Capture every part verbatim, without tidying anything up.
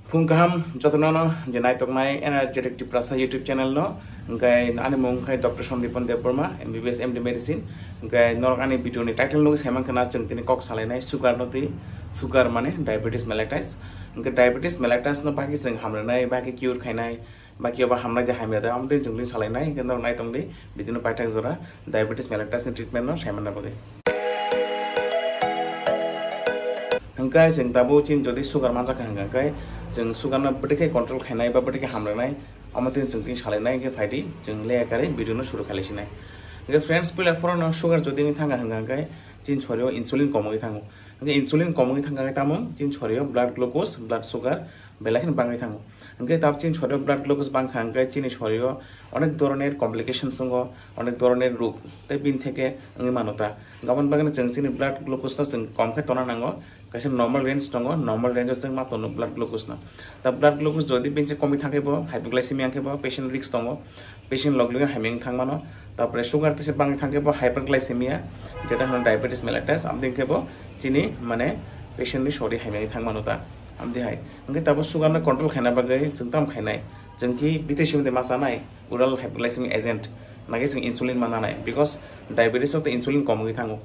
Phung kaham jotono no je naitoknai Energetic Tiprasa YouTube channel no, hingke ani mung khe Doctor Sandipan Debbarma, M B B S M D medicine, hingke norok ani video ni title nugwi saiman khana chwng tini kok salainai sugar no twi, sugar mane diabetes mellitus, hingke diabetes mellitus no baki chwng hamrwnai, baki cure khainai, baki obo hamnai de hamya de, amtwi chwng tini salainai, hingke norok naitongdi video no paithak jora diabetes mellitus ni treatment no saimanna bagwi. Hingke chwng tabuk chini jodi sugar manjak kha hingka khe chwng sugar no bwtwi khe control khainai ba bwtwi khe hamrwnai, omo twi chwng tini salainai hingke phaidi chwng le kare video no suru khailaisinai. Hingke friends, puila phoro no sugar jodi wngwi thangkha hingka khe chini sorio insulin komwi thango. Hingke insulin komwi thangkha khe tamo chini sorio blood glucose, blood sugar belai kheno bangwi thango. Hingke tab chini sorio blood glucose bangkha hingke chini sorio onek doroner complications wngo, onek doroner rok tei bini theke wngwi mano ta. Gabon bagwi chwng chini blood glucose no chwng kom khe tona nango, kaisa normal range tongo, normal range o chwng ma tono blood glucose no. Ta blood glucose jodi bini se komwi thangkhe bo hypoglycemia hingkhe bo patient risk tongo, patient log logino hamya wng thang mano. Tapore sugar tei se bangwi thangkhe bo hyperglycemia, jeta hwno diabetes mellitus, amtwi hingkhe bo chini mane patient ni sori hamya wng thang mano ta. Amtwi hai hingkhe tabo sugar no control khaina bagwi chwng tam khainai, chwng ki bithi simi de ma chanai, oral hypoglycemic agent, nage chwng insulin ma nanai, because diabetes o to insulin kom wngwi thango.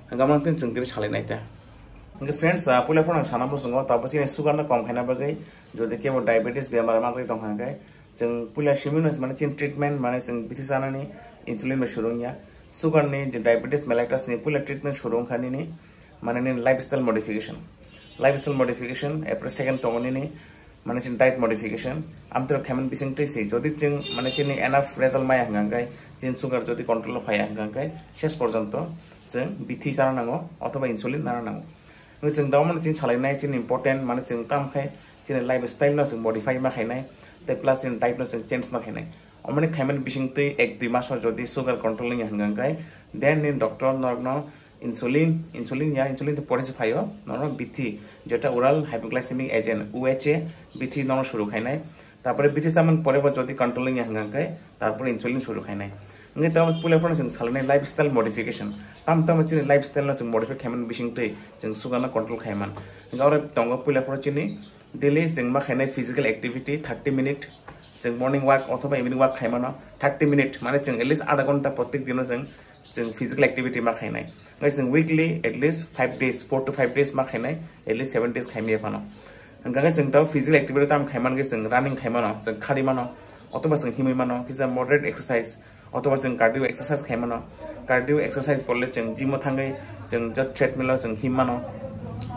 Hingke amtwi chwng tini salainai ta. Hingke friends, ah, puila phano ang sana muchungo, tabo chini sugar no kom khaina bagwi, jodi kebo diabetes bemar manjak tong kha hingke, chwng puila simi no mane chini treatment mane chwng bithi chanani insulin bai suru wngya. Sugar ni je diabetes mellitus ni puila treatment suru wngkha nini, mane nini lifestyle modification. Lifestyle modification, apre second tongo nini, mane chini diet modification, amtwi khaimani bisingtwi se, jodi chwng mane chini enough result maya hingka hingke, chini sugar jodi control o phaiya hingka hingke, ses porjonto chwng bithi chana nango, othoba insulin nana nango. Hingke chwng daw mani chini salainai chini important, mane chwng tam khai chini lifestyle no chwng modify ma khainai, tei plus chini diet no chwng change ma khainai. Omoni khaimani bisingtwi ek dui maso jodi sugar control wngya hingka hingke, then nini doctor norokno insulin, insulin ya, insulin to pore se phaio, nono bithi, jeta oral hypoglycemic agent, O H A, bithi nono suru khainai. Tapore bithi chamani pore bo jodi control wngya hingka hingke, tarpore insulin suru khainai. Hingke tamo puila phano chwng salainai lifestyle modification. Tam tamo chini lifestyle no chwng modify khaimani bisingtwi chwng sugar no control khaiman. Hingke oro tongo puila phano chini daily chwng ma khainai physical activity thirty minute, chwng morning walk othoba evening walk khaimano thirty minute, mane chwng at least adha ghonta prottek dino chwng, chwng physical activity ma khainai. Hingke chwng weekly at least five days, four to five days ma khainai, at least seven days khaimaya phano. Hingke chwng tao physical activity tam khaiman khe chwng running khaimano, chwng khari mano, othoba chwng himwi mano, kisa moderate exercise, othoba chwng cardio exercise khaimano. Cardio exercise porle chwng gym o thangwi chwng just treadmill o chwng him mano,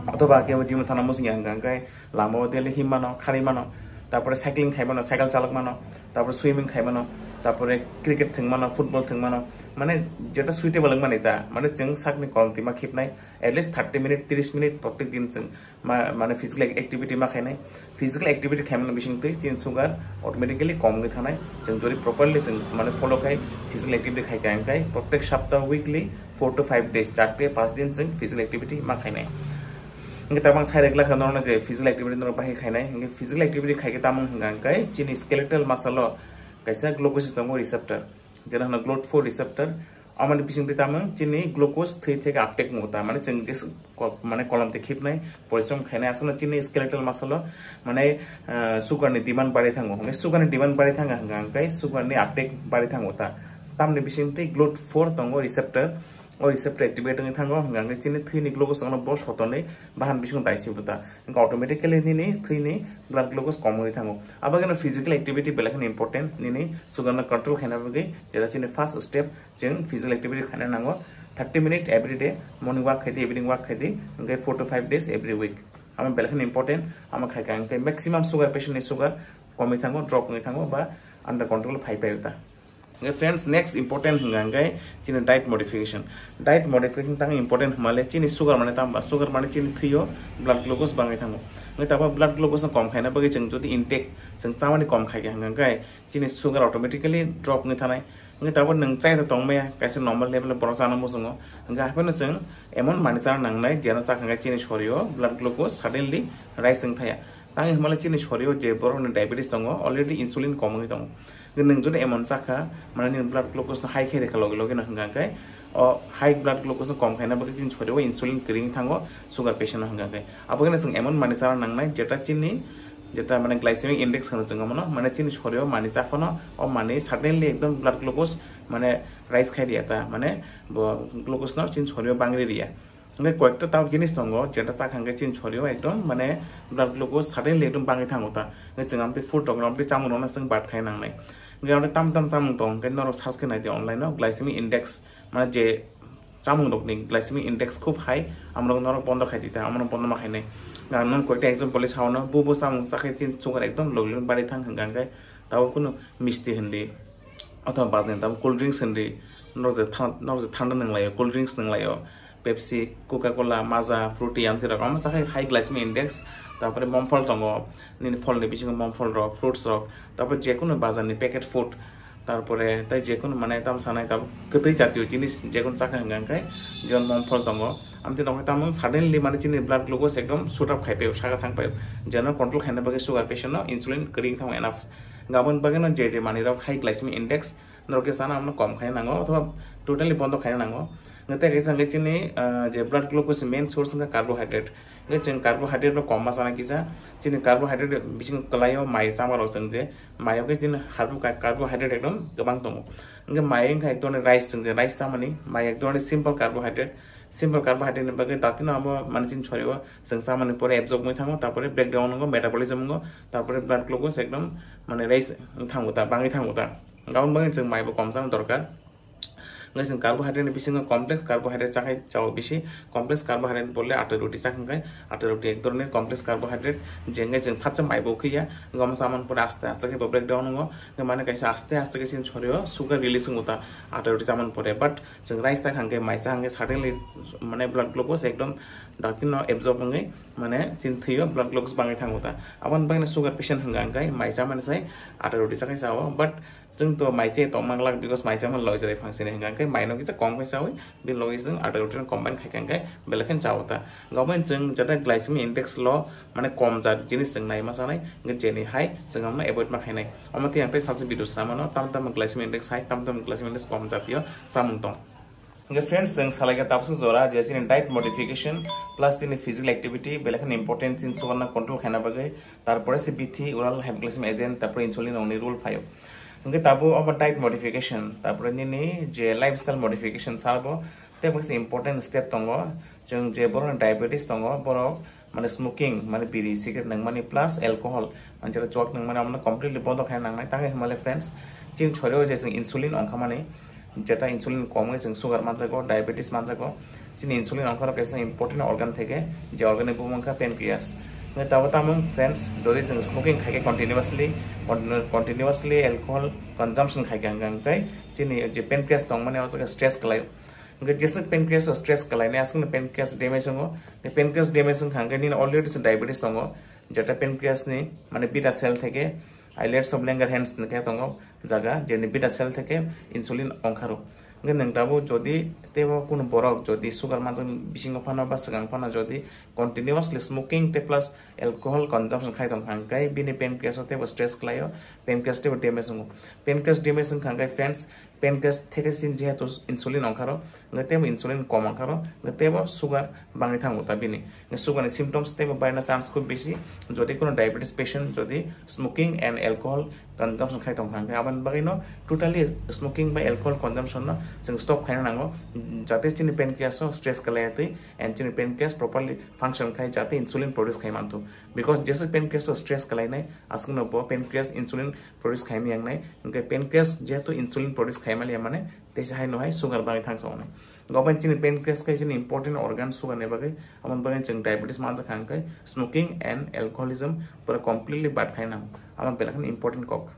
othoba kebo gym o thangna muchungya hingka hingke lama o daily him mano, khari mano, tapore cycling khai mano, cycle chalok mano, tapore swimming khai mano, tapore cricket thwng mano, football thwng mano, mane jeta suitable wng mani ta, mane chwng sakni kolom twima khibnai, at least thirty minute, tris minute prottek din chwng ma-, mane physical activity ma khainai. Physical activity khaimani bisingtwi chini sugar automatically kom wngwi thanai. Chwng jodi properly chwng mane follow khai physical activity khai kha hingke prottek sapta weekly four to five days, char te panch din chwng physical activity ma khainai. Hingke tabang sai rwgwlakha norokno je physical activity norok bahai khainai. Hingke physical activity khaikhe tamo hingka hingke chini skeletal muscle o kaisa glucose tongo receptor, jera hwno GLUT four receptor. Amoni bisingtwi tamo chini glucose thwi theke uptake wngo ta, mane chwng je ko-, mane kolom twi khibnai, porichom khainai, aswkno chini skeletal muscle o mane, ah, sugar ni demand bari thango. Hingke sugar ni demand bari thangkha hingka hingke sugar ni uptake bari thango ta. Tamni bisingtwi GLUT four tongo receptor, o receptor activate wngwi thango, hingka hingke chini thwini glucose ongno bo sotonwi bahan bising dai se bo ta. Hingke automatically nini thwini blood glucose kom wngwi thango. Abagino physical activity belai kheno important, nini sugar no control khaina bagwi, jeta chini first step, chwng physical activity khaina nango, thirty minute every day, morning walk khaidi, evening walk khaidi, hingke four to five days every week. Amo belai kheno important, amo khaikha hingke maximum sugar patient ni sugar komwi thango, drop wngwi thango, ba under control phai phai ta. Hingke friends, next important hingka hingke chini diet modification. Diet modification tang important hwnmale chini sugar mane tamba, sugar mane chini thwio blood glucose bangwi thango. Hingke tabo blood glucose no kom khaina bagwi chwng jodi intake chwng chamani kom khaikha hingka hingke chini sugar automatically drop wngwi thanai. Hingke tabuk nwng chai tongmaya, kaisa normal level o borok chana muchungo. Hingke hapheno chwng emon manwi chana nangnai, jeno chakha hingke chini sorio blood glucose suddenly rise wng thaya. Tang hinmale chini sorio je borokni diabetes tongo, already insulin kom wngwi tongo. Hingke nwng jodi emon chakha, mane nini blood glucose high khe rikha logi logi no hingka hingke, o high blood glucose kom khaina bagwi chini sorio insulin kwrwi thango, sugar patient no hingka hingke. Abo hingke chwng emon manwi chana nangnai, jeta chini Jeta mane glycemic index hono chwng mano, mane chini sorio mani chaphano o mani suddenly ekdom blood glucose mane rise khai riya ta, mane bo glucose no chini sorio bangri riya. Hingke koyekta tabuk jinis tongo, jeta chakha hingke chini sorio ekdom mane blood glucose suddenly ekdom bangwi thango ta. Hingke chwng amtwi food rok, amtwi chamung rokno chwng bad khai nangnai. Hingke amtwi tam tam chamung tong, hingke norok search khe naidi online o glycemic index, mane je chamung rokni glycemic index khub high, amrok norok bondo khai di ta, amrok bondo ma khainai. Ang non koyekta example sao no, bo bo chamung chakhe chini sugar ekdom low level bari thang hingka hingke tabuk kunu misti hindi, othoba bajni tabuk cold drinks hindi, norok je tha-, norok je thanda nanglaio, cold drinks nanglaio, Pepsi, Coca-Cola, Maaza, Fruity, amtwi rok omo chakhe high glycemic index. Tarpore momphol tongo, nini pholni bisingo momphol rok, fruits rok, tarpore jekunu bazarni packet food, tarpore tai jekunu mane tam sanai tam kwtwi jatiyo jinis jekunu chakha hwnka hwnkhe, jemon momphol tongo, amtwi rok tamo suddenly mane chini blood glucose ekdom shoot up khai paio, saka thang paio, jeno control khaina bagwi sugar patient no insulin kwrwi wngthang enough. Aboni bagwino je je manwi rok high glycemic index, norok khe chana omono kom khaina nango, othoba totally bondo khaina nango. Hwnkhe tei kaisa hwnkhe chini, ah, je blood glucose main source wngkha carbohydrate. Hwnkhe chwng carbohydrate rok kom ma chana kisa, chini carbohydrate bisingo kwlaio mai chama rok chwng je, maio khe chini harbo ka-, carbohydrate ekdom kwbang tongo. Hwnkhe mai wngkha ek dhoroni rice chwng je, rice chamani, mai ek dhoroni simple carbohydrate. Simple carbohydrate ni bagwi datino abo mane chini sorio chwng chamani pore absorb wngwi thango, tarpore breakdown wngo, metabolism wngo, tarpore blood glucose ekdom mane raise wng thango ta, bangwi thango ta. Aboni bagwi chwng maibo kom chana dorkar. Hwnkhe chwng carbohydrate ni bisingo complex carbohydrate chakhai chao bisi. Complex carbohydrate bole atta roti chakha hwnkhe, atta roti ek dhoroni complex carbohydrate, je hwnkhe chwng phatsa maibo ukhiya, hwnkhe omo chamani pore aste aste khe bo breakdown wngo, hwnkhe mane kaisa aste aste khe chini sorio sugar release wngo ta atta roti chamani pore. But chwng rice chakha hwnkhe, mai chakha hwnkhe suddenly mane blood glucose ekdom dakti no absorb wngwi mane chini thwio blood glucose bangwi thango ta. Aboni bagwi no sugar patient hwnkha hwnkhe mai chamani sai atta roti chakhai chao, but chwng to mai che tongma glak, because mai chamani logi chwrai phangsini hwnkha hwnkhe mai no kisa kom khai chawi, bini logi chwng atta roti no combine khaikha hwnkhe belai kheno chao ta. Gabon chwng jeta glycemic index lo mane kom jat jinis chwng nai ma chanai, hwnkhe jeni hai chwng amno avoid ma khainai. Omo tei ang tei salsa video swnamano, tam tam glycemic index hai, tam tam glycemic index kom jatiyo chamung tong. Hwnkhe friends, chwng salaikha tabuksa jora je chini diet modification plus chini physical activity belai kheno important chini sugar no control khaina bagwi, tarpore se bithi, oral hypoglycemic agent, tarpore insulin rokni role phaio. Hwnkhe tabuk omo diet modification, tarpore nini je lifestyle modification sabo tei kaisa important step tongo. Chwng je borokni diabetes tongo, borok mane smoking, mane biri, cigarette nangmani plus alcohol, mane jeta chuak nangmani, omono completely bondo khaina nangnai. Tangwi hwnmale friends, chini sorio je chwng insulin ongkhamani, jeta insulin kom wngwi chwng sugar manjago, diabetes manjago. Chini insulin ongkharo kaisa important organ theke, je organ ni bumung wngkha pancreas. Hwnkhe tabuk tamo friends, jodi chwng smoking khaikhe continuously, continu-, continuously alcohol consumption khaikhe hwnkhe chini je pancreas tongmani o jaga stress khlaio. Hwnkhe jeswk pancreas o stress khlainai, aswkno pancreas damage wngo. Pancreas damage wngkha hwnkhe nini already se diabetes tongo, jeta pancreas ni mane beta cell theke islets of Langerhans hinwi khe tongo jaga, jeni beta cell theke insulin ongkharo. Hwnkhe nwng tabuk jodi teibo kunu borok jodi sugar manjakni bisingo phano ba swkang phano jodi continuously smoking tei plus alcohol consumption khai tongkha hwnkhe bini pancreas o teibo stress khlaio, pancreas teibo damage wngo. Pancreas damage wngkha hwnkhe friends, pancreas theke chini jehetu insulin ongkharo, hwnkhe teibo insulin kom ongkharo, hwnkhe teibo sugar bangwi thango ta bini. Hwnkhe sugar ni symptoms teibo baina chance khub bisi, jodi kono diabetes patient jodi smoking and alcohol consumption khai tongkha, hwnkhe aboni bagwino totally smoking bai alcohol consumption no chwng stop khaina nango, jate chini pancreas o stress khlaiya twi and chini pancreas properly function khai jate insulin produce khai manthok. Because jesa pancreas o stress khlainai, aswkno bo pancreas insulin produce khaimani yangnai, hwnkhe pancreas jehetu insulin produce khaimaliya mane, teisa haino hai sugar bangwi thangsa wngnai. Gobani chini pancreas khe chini important organ sugar ni bagwi, aboni bagwi chwng diabetes manjakha hwnkhe smoking and alcoholism pura completely bad khaina nango. Amo belai kheno important kok.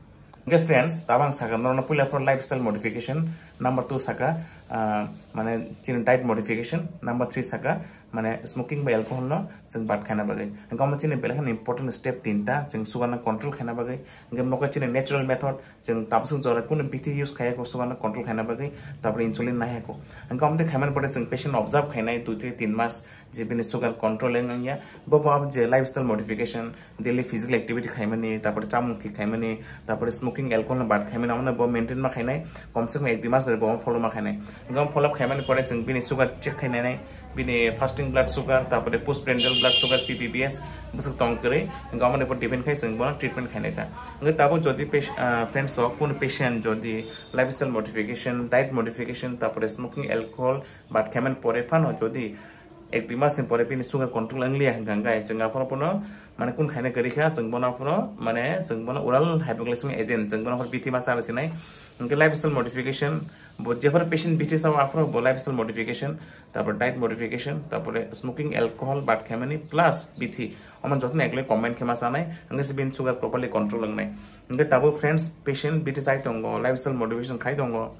Hwnkhe friends, tabang sakha norokno puila phano lifestyle modification, number two sakha, ah, mane chini diet modification, number three sakha, mane smoking bai alcohol no chwng bad khaina bagwi. Hwnkhe omo chini belai kheno important step tinta, chwng sugar no control khaina bagwi. Hwnkhe mokhe chini natural method, chwng tabaswk jora kunu bithi use khaiya kho sugar no control khaina bagwi, tabuk insulin naiya kho. Hwnkhe omo tei khaimani pore chwng patient observe khainai dui theke tin mas, je bini sugar control wng wngya. Bo bo je lifestyle modification, daily physical activity khaimani, tarpore chamung thik khaimani, tarpore smoking alcohol no bad khaimani, omo no bo maintain ma khainai, komse kom ek dui mas dhori bo follow ma khainai. Hwnkhe follow up khaimani pore chwng bini sugar check khainai, Bini fasting blood sugar, tapore postprandial blood sugar, P P B S bwswk tong kwrwi, hwnkhe amoni upor depend khai chwng bono treatment khainai ta. Hwnkhe tabuk jodi pes-, ah, friends rok, kunu patient jodi lifestyle modification, diet modification, tapore smoking, alcohol, but khaimani pore phano jodi ek dui mas ni pore bini sugar control wngliya hwnkha hwnkhe chwng aphano bono mane kun khaina kwrwi kha, chwng bono aphano mane chwng bono oral hypoglycemic agent, chwng bono aphano bithi ma chana sinai. Hwnkhe lifestyle modification, bo jephar patient bithi sao aphano bo lifestyle modification, tapor diet modification, tapore smoking, alcohol, but khaimani plus bithi, omo jotono eklai combine khe ma chanai, hwnkhe se bini sugar properly control wngnai. Hwnkhe tabuk friends, patient bithi chai tongo, lifestyle modification khai tongo,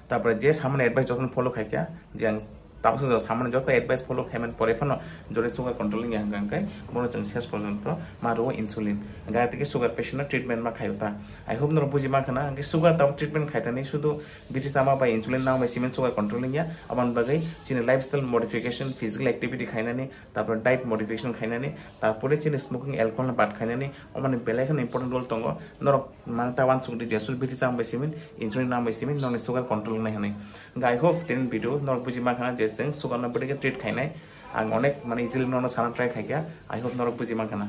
tapore je samani advice jotono follow khai kha, je ang tabuk samani joto advice follow khaimani pore phano jodi sugar control wngya hwnkha hwnkhe bono chwng ses porjonto ma rwo insulin, hwnkhe tei sugar patient no treatment ma khaio ta. I hope norok buji mankha na, hwnkhe sugar tabuk treatment khaitani sudu bithi chama bai insulin nang bai simin sugar control wngya, aboni bagwi chini lifestyle modification, physical activity khainani, tapore diet modification khainani, tapore chini smoking, alcohol ni bad khainani, omoni belai kheno important role tongo. Norok mane ta wansuk di, jesu bithi chama bai simin, insulin nang bai simin, nokni sugar control wngnai hwnwi. Hwnkhe I hope tini video norok buji mankha na je chwng sugar no bwdwi khe treat khainai. Ang onek mane easily nono sana try khaikha. I hope norok buji mankha na.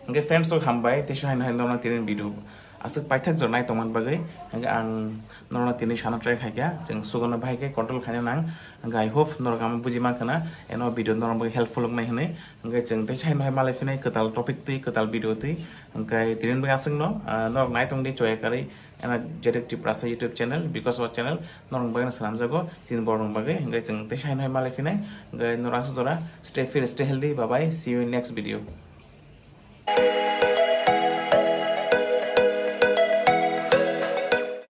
Hwnkhe friends rok hambai, teisa haino hai norno tini video aswk paithak jora nai tongmani bagwi. Hwnkhe ang norno tini sana try khaikha, chwng sugar no bahai khe control khaina nang. Hwnkhe I hope norok ama buji mankha na, eno video norok bagwi helpful wngnai hwnwi. Hwnkhe chwng teisa haino hai malai phinai kwtal topic twi, kwtal video twi. Hwnkhe tini bagwi aswk no, ah, norok nai tong di choya karwi, eno Jerek Tiprasa YouTube channel, because our channel norok bagwi no swnamjago, chini borok bagwi. Hwnkhe chwng teisa haino hai malai phinai. Hwnkhe norok aswk jora stay fit, stay healthy, bye bye, see you in next video.